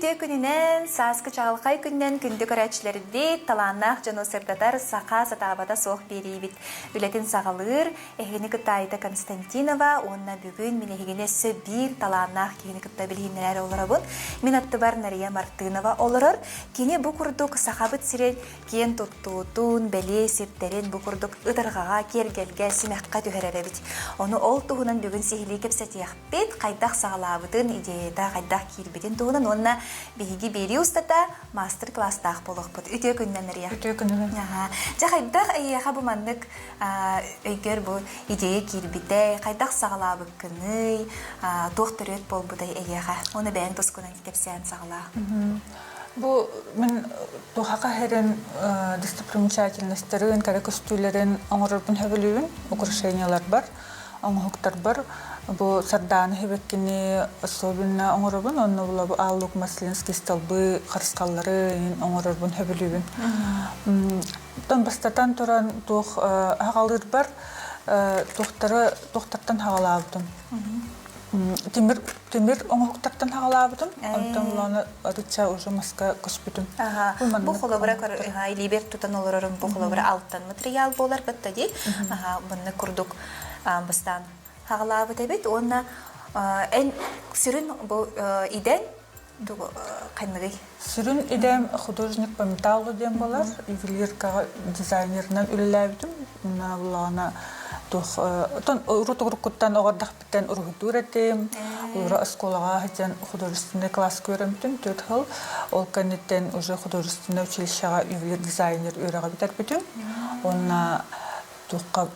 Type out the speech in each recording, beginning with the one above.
Үтүө күнүнэн, сааскы чаҕылхай күнүнэн күндү көрөөччүлэрбит, талааннаах дьону сырдатар саха сатаабата суох биэриибит үлэтин саҕалыыр эһигини кытта Айта Константинова уонна бүгүн мин эһигини өссө биир талааннаах киһини кытта билиһиннэрээри олоробун. Мин аттыбар Нария Мартынова олорор. Кини бу курдук Сахабыт сирин киэн туттуутун, бэлиэ сирдэрин бу курдук ытырҕаҕа, киэргэлгэ, симэххэ түһэрэр эбит. Ону ол туһунан бүгүн сиһилии кэпсэтиэхпит, хайдах саҕалаабытын, идеята хайдах киирбитин туһунан уонна биһиги биэрии устата маастар-кылаастаах буолуохпут. Үтүө күнүнэн, Нария. Үтүө күнүнэн. Дьэ, хайдах эйиэхэ бу маннык өйгөр бу идея киирбитэй, хайдах саҕалаабыккыный, туох төрүөт буолбутай эйиэхэ? Уонна бэйэҥ тускунан кэпсээн саҕалаа. Бу мин туһаха иһэрин достопримечательностарын, кэрэ көстүүлэрин оҥорорбун сөбүлүүбүн, украшенияларбар, оҥоһуктарбар. Бу сардаана сибэккини особенно оҥоробун, онно була бу Аллук Маслинский столбы харысхаллары оҥорорбун сөбүлүүбүн. Оттон бастатан туран туох хаҕалыырбар туохтары туохтартан хаҕалаабытым. Тимир тимир оҥоһуктартан хаҕалаабытым. Онтон улаана арыча уже маска көспүтүм. Бу холобура илиибэр тутан олорорум бу холобура алтан материал буолар бытта дии. Манна курдук бастаан хаҕалаабыт эбит уонна эн сүрүн бу идэн ханныгый? Сүрүн идэм художник по металлу диэн буолар. Ювелиркаҕа дизайнерынан үлэлээбитим. Улаана туох отон урут уруккуттан оҕордахпыттан уруһуйдуур этим. Ура оскуолаҕа сылдьан художественный класска үөрэммитим түөрт сыл. Ол кэнниттэн уже художественное училищеҕа ювелир дизайнер үөрэҕи бүтэрбитим. Уонна туохха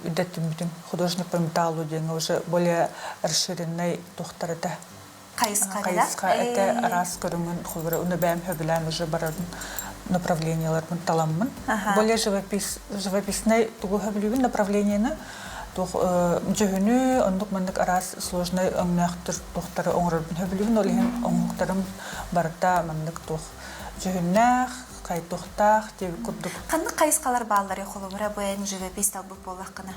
үрдэттиммитим художник по металлу диэҥҥэ уже более расширенный туохтар этэ хайысха этэ араас көрүҥүн холобура уну бэйэм сөбүлээн уже барарын направленияларбын таламмын более живопись живописный тугу сөбүлүүбүн направлениены туох дьүһүнү оннук маннык араас сложный өҥнөөхтөр туохтары оҥорорбун сөбүлүүбүн ол иһин оҥоһуктарым барыта маннык туох дьүһүннээх хайтухтаах диэбит курдук ханнык хайысхалар баалларый холобура бу эн живопись талбыт буоллаххына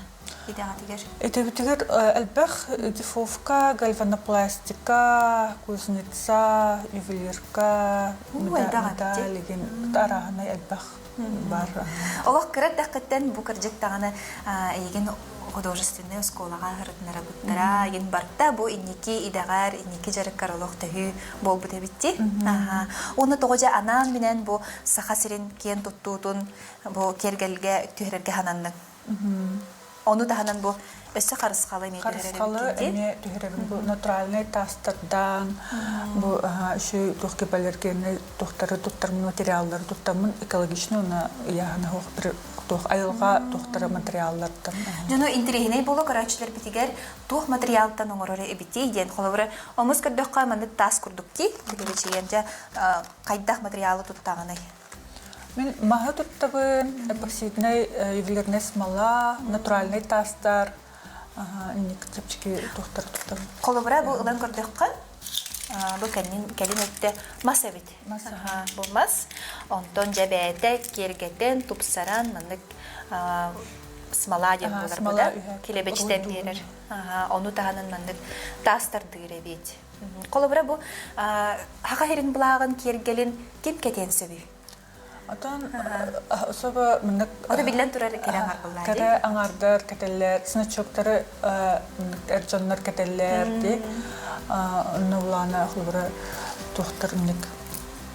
идэҕитигэр? Идэбитигэр элбэх дифовка, гальванопластика, кузница, ювелирка, медаль игин арааһынай элбэх бар. Олох кыра эрдэххиттэн бу кырдьык даҕаны эйигин художественнай оскуолаҕа ыһырытынарабыттара, игин барта бу инники идэҕэр, инники дьарыккар олох төһүү буолбут эбитти. Уонна тоҕо дьэ анаан-минээн бу Саха сирин киэн туттуутун бу киэргэлгэ түһэрэргэ сананныҥ? Ону таһынан бу өссө харысхалы эмиэ Харысхалы эмиэ түһэрэбин. Бу натуральнай таастардаан, бу үчүгэй туох гипоаллергеннай туохтары туттармын материаллары туттаммын экологичный уонна ыйааһына суох туох айылҕа туохтара материаллартан. Дьону интэриэһинэй буолуо көрөөччүлэрбитигэр туох материалтан оҥорор эбитий диэн холобура омус көрдөххө маннык таас курдук дии билибичийэн дьэ хайдах материалы туттаҕыный? Мин маһы туттабын, эпоксиднай ювелирная смола, натуральнай таастар, инник чэпчэки туохтары туттабын. Холобура бу ылан көрдөххө, бу кэннин кэлин өттө мас эбит. Мас. Бу мас. Онтон дьэбээтэ киэргэтэн, тупсаран маннык смола диэн буолар бу да килэбэчитэн биэрэр. Ону таһынан маннык таастардыыр эбит. Холобура бу Саха сирин былааҕын киэргэлин ким кэтиэн сөбүй? Отон особо мыннык Ото биллэн турар кэрэ аҥарбыллаа кэрэ аҥардар кэтэллэр, значоктары эр дьоннор кэтэллэр ди. Онно улаана холобура туохтар инник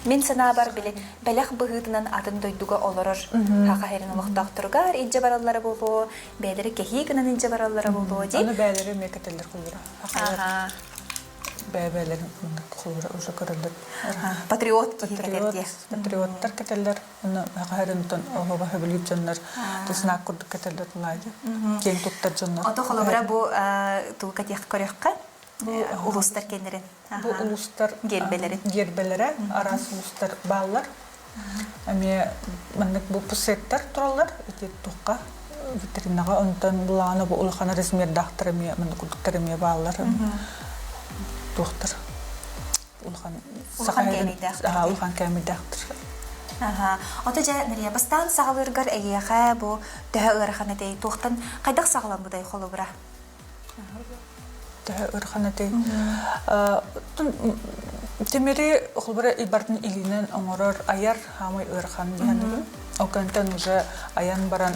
Мин санаабар били бэлэх быһыытынан атын дойдуга олорор Саха сирин олохтоохторугар илдьэ бараллара буолуо, бэйэлэри кэһии гынан илдьэ бараллара буолуо дии. Аны бэйэлэри эмиэ кэтэллэр холобура. Бэйэ-бэйэлэрин холобура уже көрөллөр. Патриот киһи кэтэр дии. Патриоттар кэтэллэр. Ону хаһарынтан оһоба хөбүлүүр дьоннор туснак курдук кэтэллэр булаайы. Киэҥ туттар дьоннор. Ото холобура бу тул кэтиэх көрөххө улуустар кэннэрин. Бу улуустар гербэлэрин. Гербэлэрэ араас улуустар бааллар. Эмиэ маннык бу пусеттар тураллар ити туохха витринаҕа онтон былаана бу улахан размердаахтар эмиэ маннык курдуктар эмиэ бааллар туохтар улахан улахан кээмэйдээхтэр улахан кээмэйдээхтэр Аха. Ото дьэ, Нария, бастаан саҕалыыргар эйиэхэ бу төһө ыарахан этэй? Туохтан хайдах саҕаламмытай Тимири холобура бартын илиинэн оҥорор айар хаамай ыарахан диһаныбын. Ол кэнтэн уже айан баран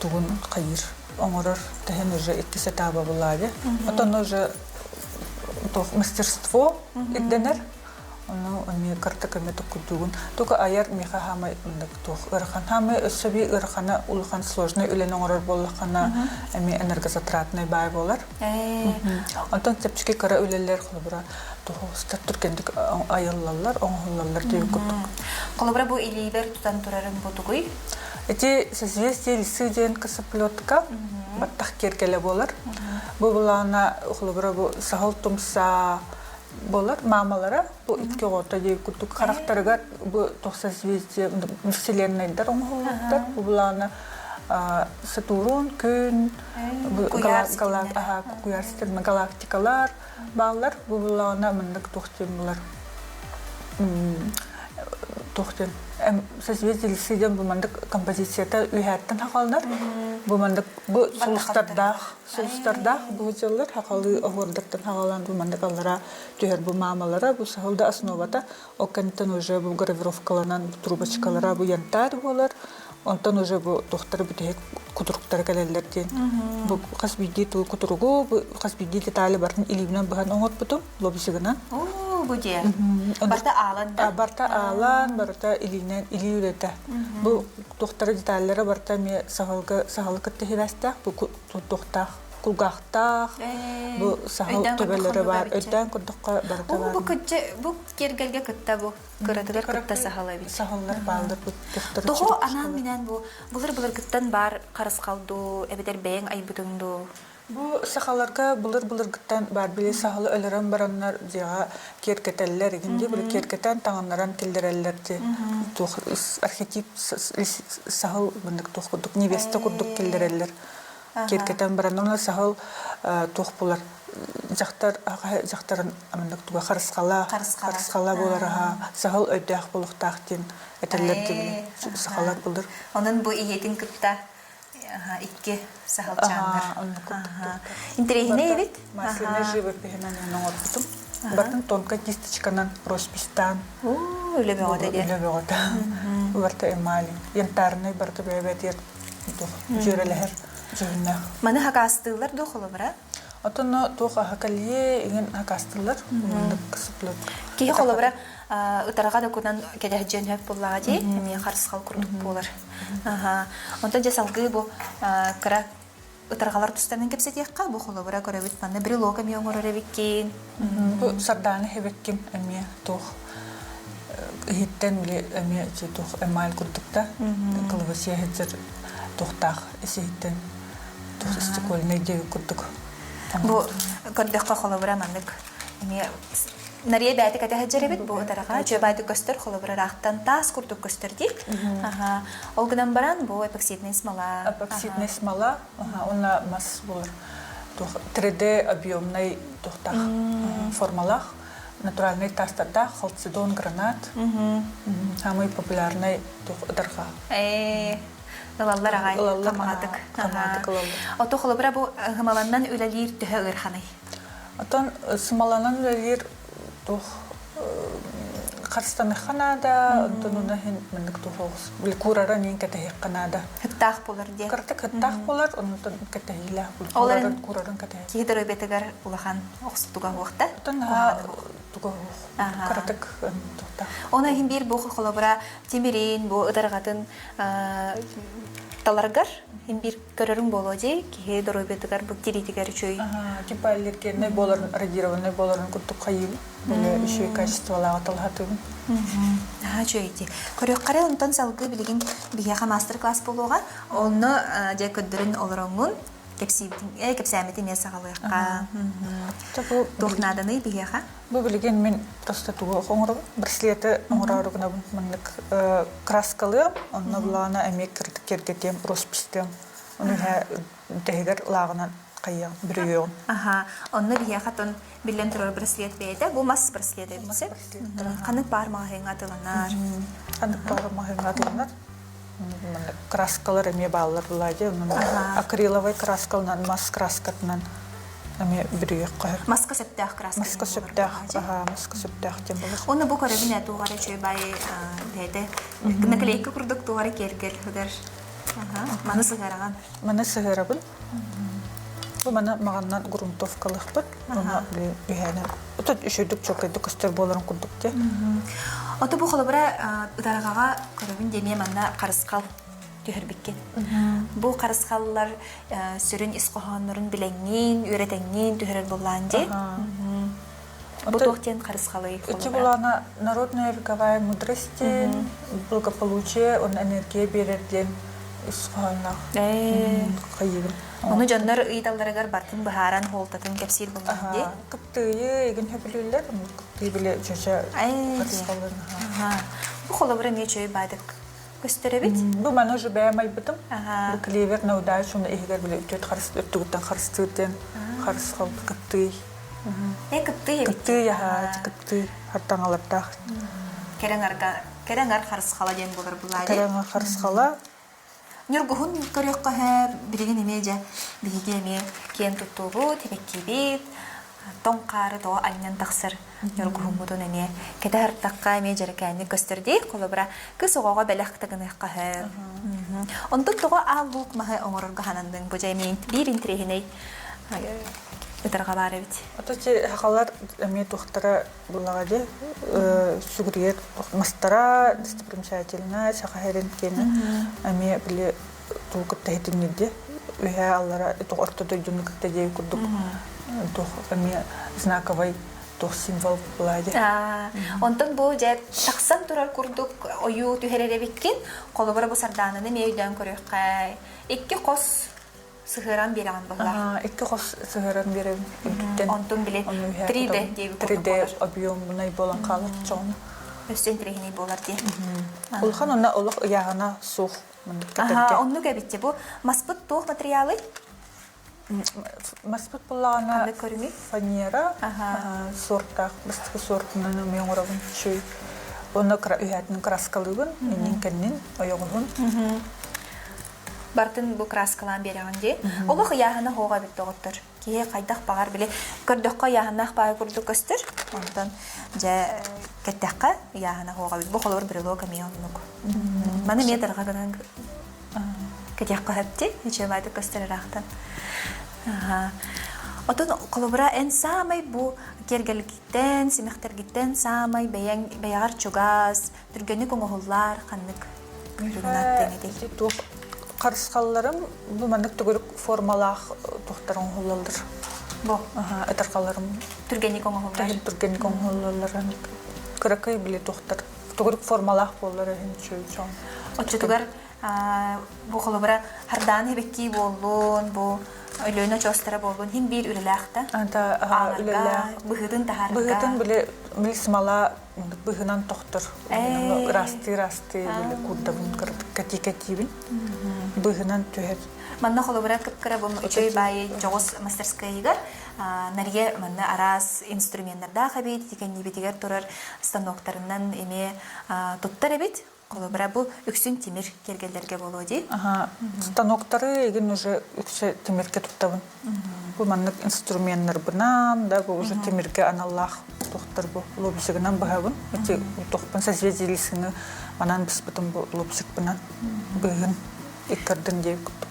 тугун хайыр оҥорор тэһэн уже иккис этаба булааби. Отон уже туох мастерство ирдэнэр. Ону эмиэ карта көмө токкуйдуугун. Только айар миэхэ хаамай мындык туох ыарахан. Хаамай өссө би ыарахана улахан сложный үлэни оҥорор буоллаххына эмиэ энергозатратный баай буолар. Онтон чэпчэки кыра үлэлэр холобура туһустар түргэнник айыллаллар, оҥоһуллаллар диэн курдук. Холобура бу илиибэр тутан турарым бу тугуй? Ити созвездие лисы диэн косоплетка баттах киэргэлэ буолар. Бу булаана холобура бу саһыл тумса буолар маамалара бу икки оҕото диэн курдук харахтарыгар бу туох созвездие вселеннайдар оҥоһуллубуттар. Бу булаана Сатурн күн куйаар ситимэ галактикалар бааллар. Бу буллаҕына маннык туох диэн булар туох диэн созвездие лисы диэн бу маннык композицията үһээттэн хахаланар. Бу маннык бу сулустардаах сулустардаах бу дьыллар хахалыы оһуордартан хаҕалаан бу маннык аллара түһэр бу маамалара бу саһыл да основата ол кэнниттэн уже бу гравировкаланан трубочкалара бу янтарь буолар Онтон уже бу туохтары бүтэһик кутуруктара кэлэллэр диэн. Бу хас биирдии туу кутуругу, бу хас биирдии детали барытын илиибинэн быһан оҥорбутум, лобзигынан. Оо, бу дьиэ. Барыта аалан да? Барыта аалан, барыта илиинэн, илии үлэтэ. Бу туохтары деталлара барыта эмиэ саһылга саһылы кытта сибээстээх, бу туохтаах кулгаахтаах, бу саһыл төбөлөрө баар, өйдөөн көрдөххө барыта баар. Бу кытча, бу киэргэлгэ кытта бу кыратыгар кытта саһыл эбит. Саһыллар бааллар бу Тоҕо анаан-минээн бу былыр-былыргыттан баар харысхал дуу, эбэтэр бэйэҥ айбытыҥ дуу? Бу сахаларга былыр-былыргыттан баар били саһылы өлөрөн бараннар дьиэҕэ киэргэтэллэр игин дии били киэргэтэн таҥыннаран киллэрэллэр дии туох архетип саһыл мындык туох курдук невеста курдук киллэрэллэр киэргэтэн баран онно саһыл туох булар дьахтар дьахтарын маннык туга харысхала харысхала буолар аха саһыл өйдөөх буолуохтаах диэн этэллэр дии сахалар былыр Онон бу ийэтин кытта икки саһылчааннар. Интэриэһинэй эбит. Масляный живопиһынан оҥорбутум. Бартын тонкая кисточканан роспистаан. Үлэ бөҕөтө диэн. Үлэ бөҕөтө. Барта эмали. Янтарный барта бэйэбэтиэр дьүөрэлэһэр дьүһүннээх. Маны хакаастыыллар дуо холобура? Отонно туох аһакалие иҥин хакаастыллар. Киһи холобура ытарҕа да кунан кэдэһдьиэн сөп буоллаҕа дии, эмиэ харысхал курдук буолар. Онтон дьэ салгыы бу кыра ытарҕалар тустарынан кэпсэтиэххэ, бу холобура көрөбүт манна брелок эмиэ оҥорор эбиккин. Бу сардаана эбиккин эмиэ туох иһиттэн били эмиэ туох эмаль курдук да кылыбасия сылдьар туохтаах ис иһиттэн туох стекольнай диэбит курдук. Бу көрдөххө холобура маннык эмиэ Нария бэйэтэ кэтэһэ дьэрэбит бу ытараҕа үчүгэй көстөр холобура ыраахтан таас курдук көстөр дии. Ол гынан баран бу эпоксидный смола. Эпоксидный смола уонна мас буолар 3D объемнай туохтаах формалаах натуральный таастардаах халцедон гранат самый популярный туох ытарҕа. Ылаллар аҕай хамаҕатык. Хамаҕатык ылаллар. Ото холобура бу хымаланнан үлэлиир төһө ыарханый? Оттон сымаланан үлэлиир туох харыстаныахха наада, онтон уна иһин маннык туох оҕус били куурара мин кэтэһиэххэ наада. Хыттаах буолар диye. Кыратык хыттаах буолар, онтон кэтэһиилээх куурарын куурарын кэтэһэр. Киһи доруобуйатыгар улахан охсутуга уохта. Оттон наһаа туга уох. Кыратык туохтаах. Оны иһин биир бу холобура тимирин, бу ытарҕатын таларгар иһин биир көрөрүҥ буолуо дии, киһи доруобуйатыгар бу тириитигэр үчүгэй. Типа аллергеннай буоларын, радированнай буоларын курдук хайыыбын. Били үчүгэй качестволааҕы талаһатыыбын. Наһаа үчүгэй дии. Көрүөххэ онтон салгыы билигин биһиэхэ мастер-класс буолуоҕа. Онно дьэ көрдөрөн олороҥҥун кэпсиибитин, кэпсээммитин эмиэ саҕалыахха. Туох нааданый биһиэхэ? Бу билигин мин просто тугу оҥоробун? Браслеты оҥороору гынабын. Маннык краскалыам, онно былаана эмиэ кырдык киэргэтиэм, роспистыам. Ону иһэ тэһигэр лааҕынан хайыам, бүрүйүөҕүм. Аха, онно биһиэхэ тон биллэн турар браслет бэйэтэ, бу мас браслет эбит сөп. Ханнык баар маҕаһыыҥҥа атыланар? Ханнык баар маҕаһыыҥҥа атыланар? Маннык краскалар эмиэ бааллар былаа дии. Акриловай краскалынан, мас краскатынан. Эмиэ бүрүйүөххэ. Маска сөптөөх краска. Маска сөптөөх, аха, маска сөптөөх диэн болар. Оны бу көрөбүн ээ туох эрэ үчүгэй бай бэйэтэ наклейка курдук туох эрэ киэргэл ыдар. Маны сыһыараҕын. Маны сыһыарабын. Бу маны маҕаннан грунтовкалыахпыт. Уонна үһээнэн отут үчүгдүк чуолкайдык көстөр буоларын курдук дии. Ото бу холобура ытарҕаҕа көрөбүн диэмиэ манна харысхал түһэрбиккин. Бу харысхаллар сүрүн ис хоһооннорун билэҥҥин, үөрэтэҥҥин түһэрэр буоллаан дии. Бу туох диэн харысхалый? Ити булаана народная вековая мудрость диэн, благополучие, он энергия биэрэр диэн ис хоһоонноох хайыыбын. Ону дьоннор ыйыталларыгар бартын быһааран хуолтатын кэпсиир буоллаҕын дии. Кыптыйы эгин хөбүлүүллэр, кыптыйы били чөчө харысхалын. Бу холобура эмиэ үчүгэй баадык көстөр эбит. Бу маны уже бэйэм айбытым. Бу клевер на удачу иһигэр били үтүөт харыс өттүгүттэн харыстыыр диэн харысхал кыптый. Э кыптый эбит. Кыптый аһаа, кыптый хартаҥалардаах. Кэрэҥ арга кэрэҥ ар харысхала диэн буолар булаа Кэрэҥ ар харысхала. Ньургуһун көрүөххэ билигин эмиэ дьэ биһиги эмиэ киэн туттуубут, тибэккиибит, тоҥ хаары тоҕо анньан тахсар ньургуһуммутун эмиэ кэтэ артахха эмиэ дьэрэкээнник көстөр дии. Холобура, кыс оҕоҕо бэлэх тыгыныахха сөп. Онтон тоҕо аал луук маһы оҥорорго сананныҥ? Бу дьэ эмиэ биир интириэһинэй ытарҕа баар эбит. Ото сахалар эмиэ туохтара буллаҕа дии сүгүрүйэр мастара достопримечательная саха сирин киэнэ эмиэ били туу кытта иһитиннирди үһээ аллара орто дойдуну кытта диэби курдук туох эмиэ знаковай туох символ буолаа дии. Онтон бу дьэ тахсан турар курдук ойуу түһэрэр эбиккин. Холобура бу сардаананы эмиэ өйдөөн көрүөххэ. Икки хос сыһыаран биэрэҕин быһылаах. Икки хос сыһыаран биэрэбин үрдүттэн. Онтун били 3D диэби 3D объемнай буолан хаалар чоҕуна. Өссө интэриэһинэй буолар дии. Улахан онно олох ыйааһына суох Аха, оннук эбит бу. Маспыт туох материалый? Маспыт буллаҕына фанера суортаах, бастакы суортунан эмиэ оҥоробун үчүгэй. Онно үһээтин краскалыыбын, иннин кэннин, ойоҕоһун. Бартын бу краскалаан биэрэҕин дии. Олох ыйааһына хоҕо эбит доҕоттор. Киһи хайдах баҕар били көрдөххө ыйааһыннаах баайы курдук көстөр. Онтон дьэ кэттэххэ ыйааһына хоҕо эбит. Бу холобур брелок эмиэ оннук. Маны эмиэ дарҕа гынан кэтиэххэ сөп дии. Үчүгэй көстөр ыраахтан. Отон холобура эн саамай бу киэргэлгиттэн, симэхтэргиттэн саамай бэйэҥ бэйэҕэр чугас, түргэнник оҥоһуллар ханнык Ити туох харысхалларым бу маннык төгүрүк формалаах туохтар оҥоһуллаллар. Бу ытархаларым түргэнник оҥоһуллар. Түргэнник оҥоһуллаллар. Кыракый били туохтар төгүрүк формалаах буоллар иһин чуй Оччотугар бу холобура хардаан хэбэккии буоллун, бу Өлөөнө очоостара буоллун хин биир үлэлээх да. Anta үлэлээх. Быһыытын таһаарга. Быһыытын били били смола быһынан тохтор. Ырастыы-ырастыы били курдабын кати-катиибин. Быһынан түһэр. Манна холобура кып-кыра бу үчүгэй баайы дьоҕус мастерскайыгар Нария манна араас инструменнардаах эбит, итикэннибитигэр турар станоктарынан эмиэ туттар эбит. Холобура, бу үксүн тимир киэргэллэргэ буолуо дии. Аха, станоктары игин уже үксэ тимиргэ туттабын. Бу маннык инструменнарбынан да бу уже тимиргэ аналлаах туохтар бу лобзигынан быһабын. Эти туохпун созвездилисыны манан быспытым бу лобзикпынан быһын иккардын диэбит курдук.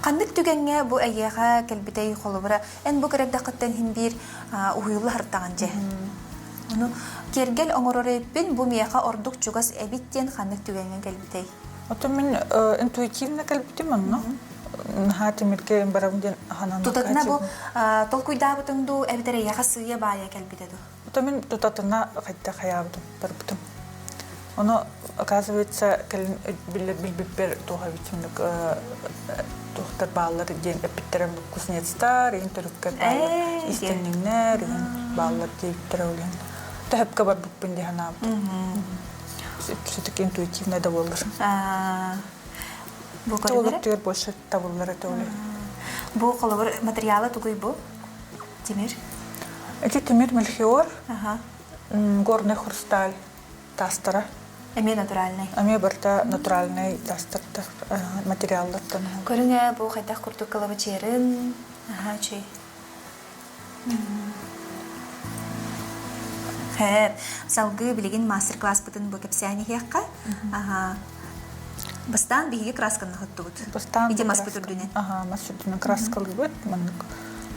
Ханнык түгэҥҥэ бу эйиэхэ кэлбитэй холобура эн бу көрөрдөххүттэн иһин биир уһуйулла сыртаҕын дьэ. Ону киэргэл оҥорор эбиппин, бу миэхэ ордук чугас эбит диэн ханнык түгэҥҥэ кэлбитэй? Оттон мин интуитивно кэлбитим онно. Наһаа тимиргэ барабын диэн ханан Тутатына бу толкуйдаабытыҥ дуу, эбэтэр эйиэхэ сыыйа-баайа кэлбитэ дуу? Оттон мин тутатына хайдах хайаабытым, барбытым. Ону, оказывается, кэлин билбиппэр туох эбит туохтар бааллар диэн эппиттэрэ кузнецтар, иһин төрүккэ бааллар, истэнньэҥнэр, иһин бааллар диэбиттэрэ ол иһин төһөпкө барбыппын дии санаабытым. Все-таки интуитивно да буоллар. Бу Туолуктугар больше табыллар этэ ол Бу холобур материала тугуй бу? Тимир? Эти тимир мельхиор, горный хрусталь таастара. Эмиэ натуральный. Эмиэ барыта натуральный таастартар, материаллартан. Көрүҥэ бу хайдах курдук кылабычыарын, аһаа үчүгэй. Хэ, салгыы билигин мастер-класспытын бу кэпсээн иһиэххэ. Аха. Бастаан биһиги красканы хоттубут. Бастаан Ити маспыт үрдүнэн. Аха, мас үрдүнэн краскалыыбыт. Маннык.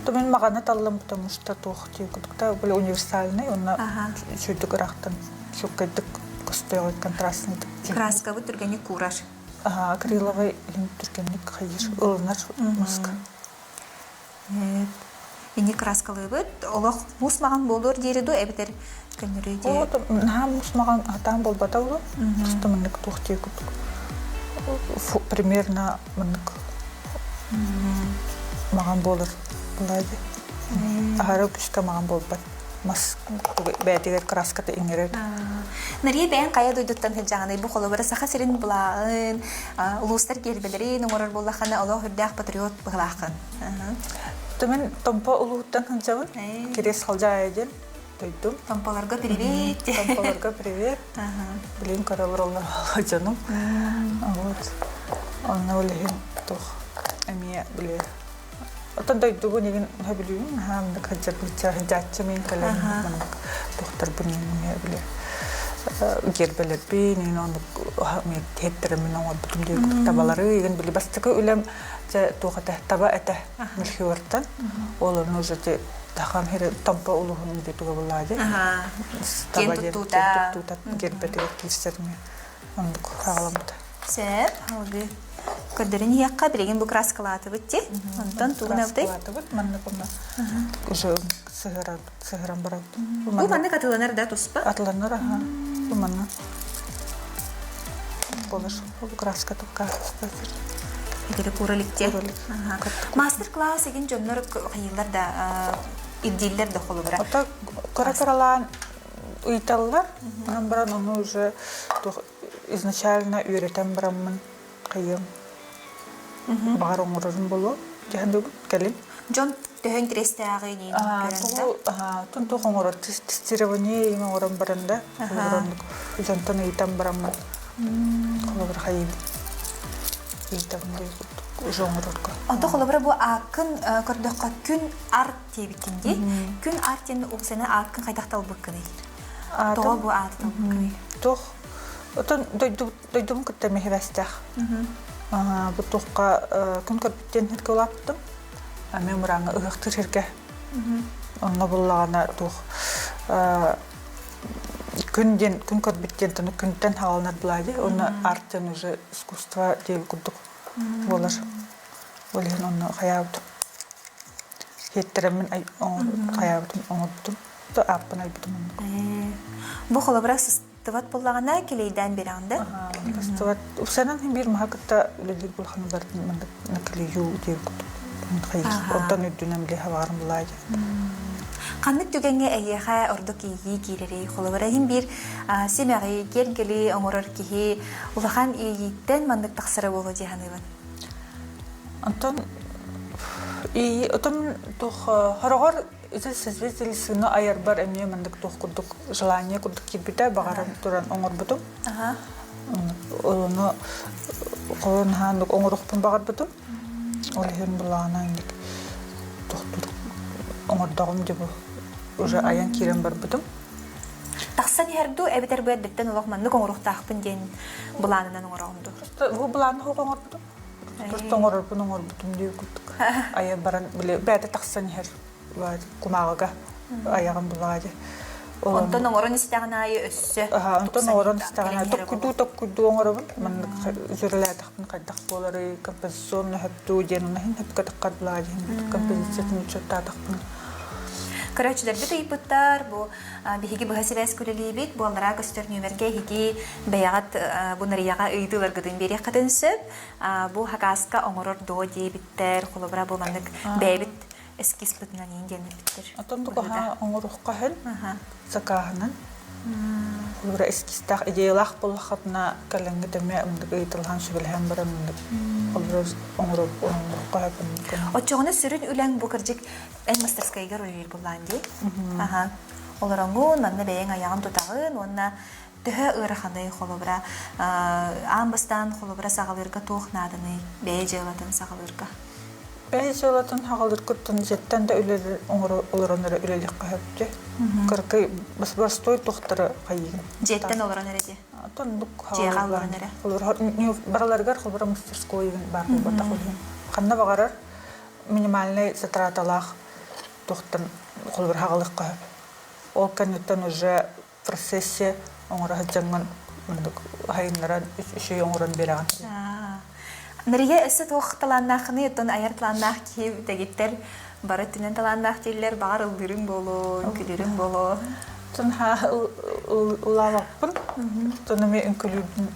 То мин маҕаны таллым, потому что туох дии курдукта били универсальный, уонна сүүрдүк ыраахтан чуолкайдык көстөөҕүй контрастный. Краскабыт түргэнник куурар. Аха, акриловый иһин түргэнник хайыр, ылынар маска. Ини краскалыыбыт. Олох муус маҕан буолуор диэри дуу эбэтэр көннөрүү дии. Наһаа муус маҕан атаан буолбата улу. Просто маннык туох дии курдук. Примерно маннык маҕан буолар буолаа дии. Аһара күүскэ маҕан буолбат. Мас бэйэтигэр краската иҥэрэр. Нария бэйэҥ хайа дойдуттан сылдьаҕыный? Бу холобура Саха сирин былааҕын, улуустар гиэрбэлэрин оҥорор буоллаххына олох үрдээх патриот быһылааххын. Мин Томпо улууһуттан сылдьабын. Кириэс Халдьаайы диэн дойдум. Томполорго привет. Томполорго привет. Билин көрөлөр олор дьонум. Вот. Онно ол иһин туох эмиэ били Оттон дойдубун игин сөбүлүүбүн наһаа маннык сылдьарбычча сылдьааччы мин кэлэн маннык туохтарбын эмиэ били гербэлэрбин игин оннук тиэттэрэммин оҥорбутум диэн курдук табалары игин били бастакы үлэм дьэ туох этэ таба этэ Мельхиортан ол ону уже тахам хире Томпо улуһун дии туга булаа таба диэн туттуута гербэтигэр киирсэрми оннук хаҕаламмыта. Сөп, алгыы. Көрдөрөн иһиэххэ, билигин бу краскалаатыбыт дии. Онтон тугун абытай? Краскалаатыбыт, маннык уонна уже сыһыран, сыһыран барабыт. Бу маннык атыланар да туспа? Атыланар, аха. Бу манна. Болар. Бу краска тукка. Итери кураликте. Мастер-класс эгин дьоннор хайылар да ирдииллэр да холобура. Ото кыра-кыралаан ыйталлар. Онон баран ону уже изначально үөрэтэн бараммын хайыам баҕар оҥорорум буолуо дьаһан кэлин дьон төһө интэриэстээҕий тун туох оҥорор тестирование им оҥорон баран да дьонтон ыйытан бараммын холобур хайыыбын ыйытабын уже оҥорорго Онто холобура бу ааккын көрдөххө күн арт диэбиккин дии. Күн арт диэн упсаны ааккын хайдах талбыккыный? Тоҕо бу ааты талбыккыный? Туох Отон дойдубун кытта миһибэстэх. Бу туохха күн көрбүттэн сиргэ улааппытым. Ами мурааҥҥа ыһыахтыыр сиргэ. Онно буллаҕына туох күн диэн күн көрбүт диэн тону күнтэн хааланар былаа дии. Онно арт диэн уже искусство диэн курдук буолар. Ол иһин онно хайаабытым. Хиэттэриммин хайаабытым оҥорбутум. Ааппын айбытым оннук. Бу холобура сыстыбат буоллаҕына килейдээн биэрэҕин да? Сыстыбат. Упсанан биир маһа кытта үлэлиир булханы бардын маннык наклею диэн Онтон үрдүнэн били хабаарым булаа Ханнык түгэҥҥэ эйиэхэ ордук иэйии киирэрий? Холобура иһин биир симэҕи, киэргэли оҥорор киһи улахан иэйииттэн маннык тахсара буолуо дии саныыбын. Онтон и отон туох хороҕор ити созвездие сыны айарбар эмиэ маннык туох курдук желание курдук киирбитэ баҕаран туран оҥорбутум. Ону холон хааннык оҥоруохпун баҕарбытым. Ол иһин былаана инник тохтур оҥордоҕум дии бу уже айан киирэн барбытым. Тахсан иһэр дуу эбэтэр бу эрдэттэн олох маннык оҥоруохтаахпын диэн былаанынан оҥороҕун дуу? Бу былааны суох оҥорбутум. Просто оҥорорбун оҥорбутум дии курдук. Айан баран били бэйэтэ тахсан иһэр кумааҕыга айаҕын булаа дии. Онтон оҥорон истэҕин аайы өссө Онтон оҥорон истэҕин аайы токкуйдуу токкуйдуу оҥоробун. Маннык үзүрэлээтэхпин хайдах буоларый, композиционно хөптүү диэн онно иһин хөпкө таххар булаа диэн композициятын учуоттаатахпын. Көрөөччүлэрбит ыйыппыттар, бу биһиги быһа сибээс үлэлиибит, бу аллараа көстөр нүөмэргэ эһиги бэйэҕит бу Нарыйаҕа ыйытыыларгытын биэриэххитин сөп. Бу хакааска оҥорор дуо диэбиттэр, холобура бу маннык бэйэбит эскизпытынан иин диэн эппиттэр. Отон тугуһа оҥоруохха иһин сакааһынан холобура эскизтаах идеялаах буоллаххытына кэлэҥҥит эмиэ ыннык ыйытылаһан сүбэлэһэн баран ыннык холобура оҥоруохха сөп. Оччоҕуна сүрүн үлэҥ бу кырдьык эн мастерскайгар үлэлиир буоллаан дии. Аха. Олороҥҥун, манна бэйэҥ айаҕын тутаҕын уонна төһө ыараханый холобура аан бастаан холобура саҕалыырга туох нааданый бэйэ дьыалатын саҕалыырга? Бэйэ дьыалатын хаҕалыыргыттан дьиэттэн да үлэлэр олорон эрэ үлэлиэххэ сөп Кыракый боростуой туохтары хайыыгын. Дьиэттэн олорон эрэ дии. Оннук Дьиэҕэ олорон эрэ. Барыларыгар холбура мастерской баар буолбатах үһү. Ханна баҕарар минимальнай затраталаах туохтан холобур хаҕалыахха сөп. Ол кэнниттэн уже процессе оҥоро сылдьаҥҥын оннук сайыннаран үчүгэй оҥорон биэрэҕин. Нария өссө туох талааннааххыный оттон айар талааннаах киһи дэгиттэр бары өттүнэн талааннаах дииллэр баҕар ыллыырыҥ буолуо, үҥкүүлүүрүҥ буолуо. Оттон ыллаабаппын. Оттон эмиэ үҥкүүлүүрбүн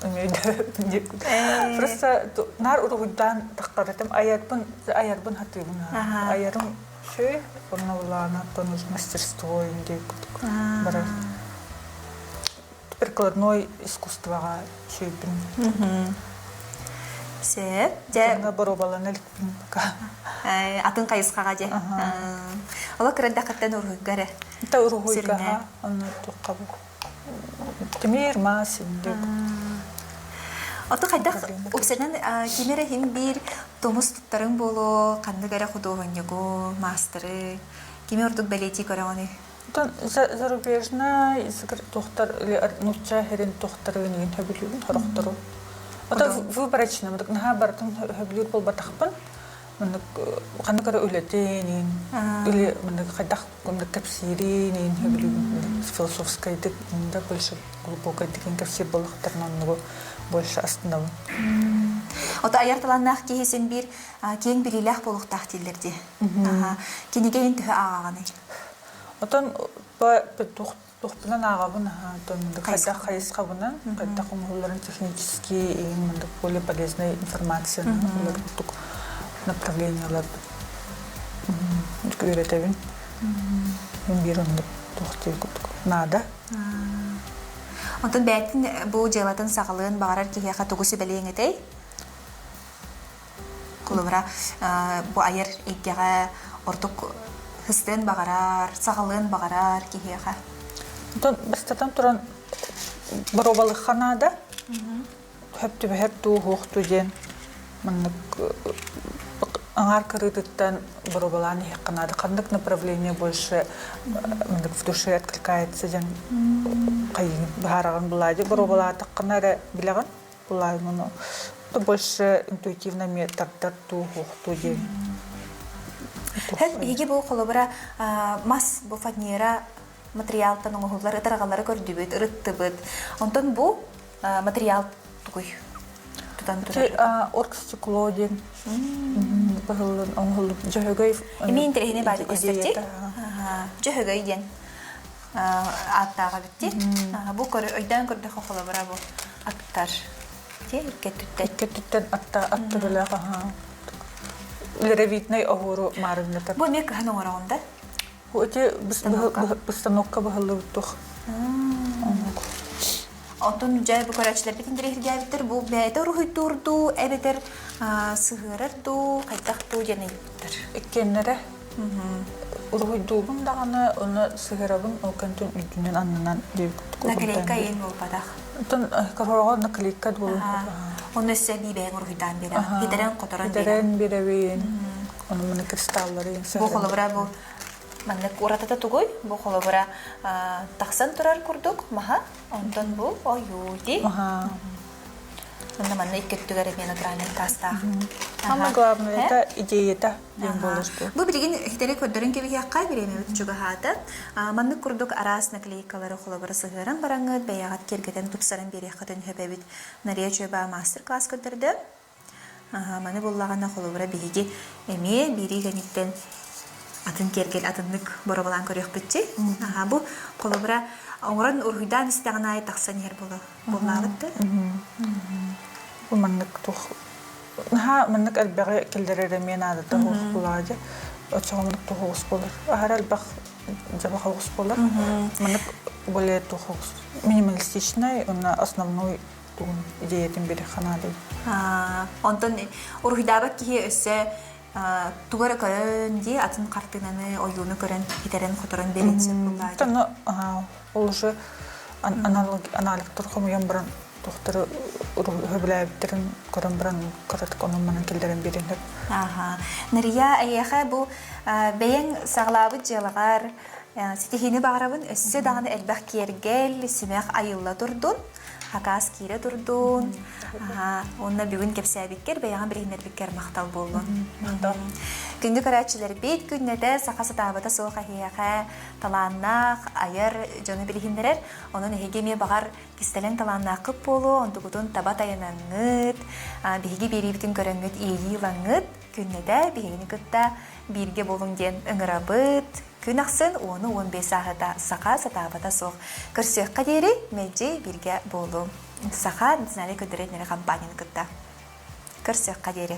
эмиэ Просто наар уруһуйдаан таххаратым айарбын айарбын хатыыбын айарым Үчүгэй уонна былаана оттон мастерство диэн курдук барар. Прикладной искусствоҕа үчүгэйбин. Сөп. Дьэ боруобалана иликпин пока. Атын хайысхаҕа дьэ. Олох кырадахыттан уруһуйга эрэ. Та уруһуйга онно туохха бу. Тимир мас индик. Ото хайдах упсанан ким эрэ иһин биир тумус туттарыҥ буолуо, ханнык эрэ худуоһунньугу, маастары кими ордук бэлиэтии көрөҕүнүй? Оттон зарубежнай туохтар нуучча сирин туохтарын иин сөбүлүүбүн сорохтору. Ото выборочно наһаа барытын сөбүлүүр буолбатахпын. Маннык ханнык эрэ үлэтин или маннык хайдах маннык кэпсиирин иин сөбүлүүбүн философскайдык да больше глубокайдык кэпсиир буоллахтарына оннугу больше астынабын. Ото айар талааннаах киһи син биир киэҥ билиилээх буолуохтаах дииллэр дии. Кинигэ иһин төһө ааҕаҕыный? Отон туохпунан ааҕабын отон хайдах хайысхабынан хайдах оҥоһулларын технически иһин маннык более полезная информация олор курдук направлениялар үөрэтэбин. Биир оннук туох диир курдук наада. Онтон бэйэтин бу дьыалатын саҕалыан баҕарар киһиэхэ тугу сүбэлиэҥ этэй? Холобура, бу айар эйгэҕэ ордук хыстыан баҕарар, саҕалыан баҕарар киһиэхэ. Онтон бастатан туран боруобалыхха наада. Хөп түбэһэр дуу, суох дуу диэн маннык аҥаар кырыытыттан боруобалаан иһиэххэ наада. Ханнык направление больше маннык в душе откликается диэн хайыгын быһаараҕын булаадьы боруобалаатаххына эрэ билэҕин. Булаайын то больше интуитивно эмиэ тардар дуу, суох дуу диэн. Һэн биһиги бу холобура мас бу фанера материалтан оҥоһуллар ытарҕалары көрдүбүт, ырыттыбыт. Онтон бу материал тугуй? Тутан турар. Оргстекло диэн быһыллан оҥоһуллубут дьөһөгөй Эмиэ интэриэһинэй баады көстөр Дьөһөгөй диэн ааттааҕа битти. Бу өйдөөн көрдөхө холобура бу аттар. Ти икки өттүттэн. Икки өттүттэн атта атта бөлөх аха. Леровитнай оһуору маарыннатар. Бу эмиэ кыһан оҥороҕун да? Ити постановка быһыллыбыт туох. Онтон дьэ бу көрөөччүлэрбит интэриэһиргээбиттэр бу бэйэтэ уруһуйдуур дуу эбэтэр сыһыарар дуу хайдах дуу диэн ыйыппыттар. Иккиэннэрэ уруһуйдуубун даҕаны ону сыһыарабын ол кэнтэн үрдүнэн аннынан диэбит Наклейка иин буолбатах. Оттон коророго наклейка буолуон Онно өссө эбии бэйэҥ уруһуйдаан биэрэҕин. Хитэрэн-хоторон Хитэрэн биэрэбин. Ону маны кристаллары Бу холобура бу маннык уратыта тугуй? Бу холобура тахсан турар курдук маһа, онтон бу ойуу дии. Манна манна икки өттүгэр эмиэ натуральный таастаах. Самое главное это идеята диэн буолар. Бу билигин хитэри көрдөрөн кэбиһиэххэ бириэмэбит чугаһаата. Маннык курдук араас наклейкалары холобура сыһыаран бараҥҥыт бэйэҕит киэргэтэн тупсаран биэриэххитин сөп эбит. Нария Чуеба мастер-класс көрдөрдө. Маны буллаҕына холобура биһиги эмиэ биирии кэнниттэн атын киэргэл атыннык боруобалаан көрүөхпүт Бу холобура оҥорон уруһуйдаан истэҕин аайы тахсан иһэр буоллаабыт да. Бу маннык туох наһаа маннык элбэҕи киллэрэр эмиэ наадата суох булаадьы. Оччоҕо маннык туох буолар. Аһара элбэх дьаба оҕус буолар. Маннык более туох минималистичный уонна основной тугун идеятын бири ханаадый. Онтон уруһуйдаабат киһи өссө тугу эрэ көрөн дии атын хартыынаны ойууну көрөн итэрэн-хоторон биэрэн сөп буоллаа Онно ол уже аналиктар хомуйан баран Туохтары сөбүлээбиттэрин көрөн баран кыратык онон-манан киллэрэн биэриэн сөп. Аха. Нария, эйиэхэ бу бэйэҥ саҕалаабыт дьыалаҕар ситиһиини баҕарабын. Өссө даҕаны элбэх киэргэл, симэх айылла турдун, хакаас киирэ турдун. Уонна бүгүн кэпсээбиккэр, бэйэҕин билиһиннэрбиккэр махтал буоллун. Махтал. Күндү көрөөччүлэрбит, күннэтэ саха сатаабата суох эһиэхэ талааннаах, айар дьону билиһиннэрэр. Онон эһиги эмиэ баҕар Кистэлэҥ талааннааххыт буолуо, онтугутун таба тайанаҥҥыт, биһиги биэриибитин көрөҥҥүт иэйии ылаҥҥыт, күннэтэ биһигини кытта бииргэ буолуҥ диэн ыҥырабыт. Күн ахсын уону 15 сааһыта саха сатаабата суох. Көрсүөххэ диэри мэлдьи бииргэ буолуҥ. Саха национальнай көрдөрөр компанияны кытта. Көрсүөххэ диэри.